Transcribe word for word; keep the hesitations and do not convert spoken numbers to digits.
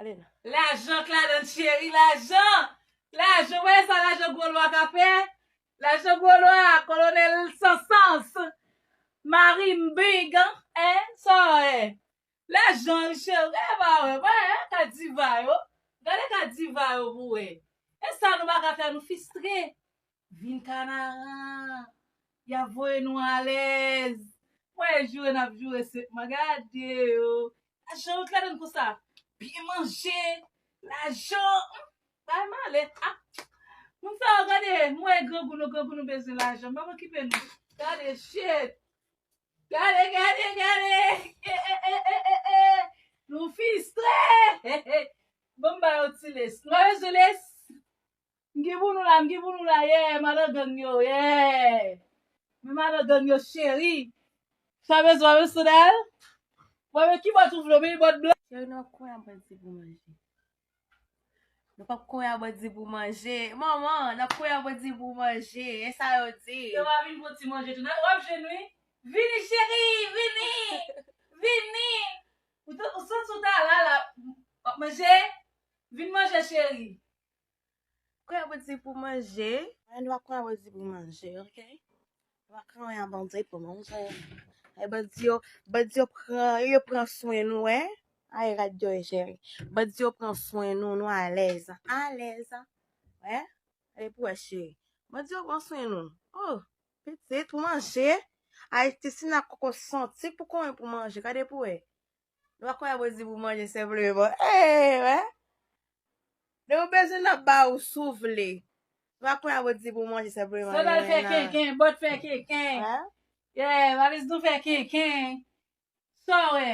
Lajan k ladan l, cheri, lajan. Lajan, wè sa lajan gwo lwa ka fè? Lajan gwo lwa, kolonèl Sansans, Marim Big, en, sa w wè? Lajan, cheri, e pa wè, wè, ka diva yo. Gade ka diva yo pou wè. E sa nou pa ka fè, nou fistre. Vin Kanaran. Y ap voye nou alèz. Mwen joure n ap joure senpman. Gade yo. Lajan yo k ladan l konsa. Byen manje. Lajan. Bay malè. Ah. Moun sa yo gade. Mwen grangou nou, grangou nou bezwen lajan. M p ap okipe nou. Gade, shit. Gade, gade, gade. Eh, eh, eh, eh, eh, eh. Nou fistre. Eh, eh. Bon, m ba yo ti les. Nou pa bezwen les? M gen pou nou la, m gen pou nou la, yeah, madan gang yo, yeah. Men madan gang yo, cheri. Sa bezwen, w ap sou dal? Mwen, men ki bòt ou vle, men bòt blan. Cheri, nou ap kouye a bandi pou manje. Nou p ap kouye a bandi pou manje. Manman, n ap kouye a bandi pou manje. E sa yo di. Yo pa vin pou ti manje tou. W ap jwenn, wi. Vini, cheri, vini. Vini. Ou te, ou santi w ta la, la. W ap manje? Vin manje, cheri. Kouye a bandi pou manje. Ay, nou pa kouye a bandi pou manje, oke? Nou pa kouye a bandi pou manje. Ay, bandi yo, bandi yo pran, yo pran swen nou, wi. Ay, gad yo, cheri. Bandi yo pran swen nou, nou alèz. Alèz. Wi. Gade pou wè, cheri. Bandi yo pran swen nou. Oh, pitit, pou manje. Ay, ti sina koko santi pou konyen pou manje. Gade pou wè. Nou pa kouye a bandi pou manje senpleman. Eh, wè. Lè ou bezwen n ap ba ou si w vle. Nou pa kouye a bandi pou manje senpleman. Sandal fè kenken, bòt fè kenken. Hein? Yeah, valiz nou fè kenken. Sa w wè?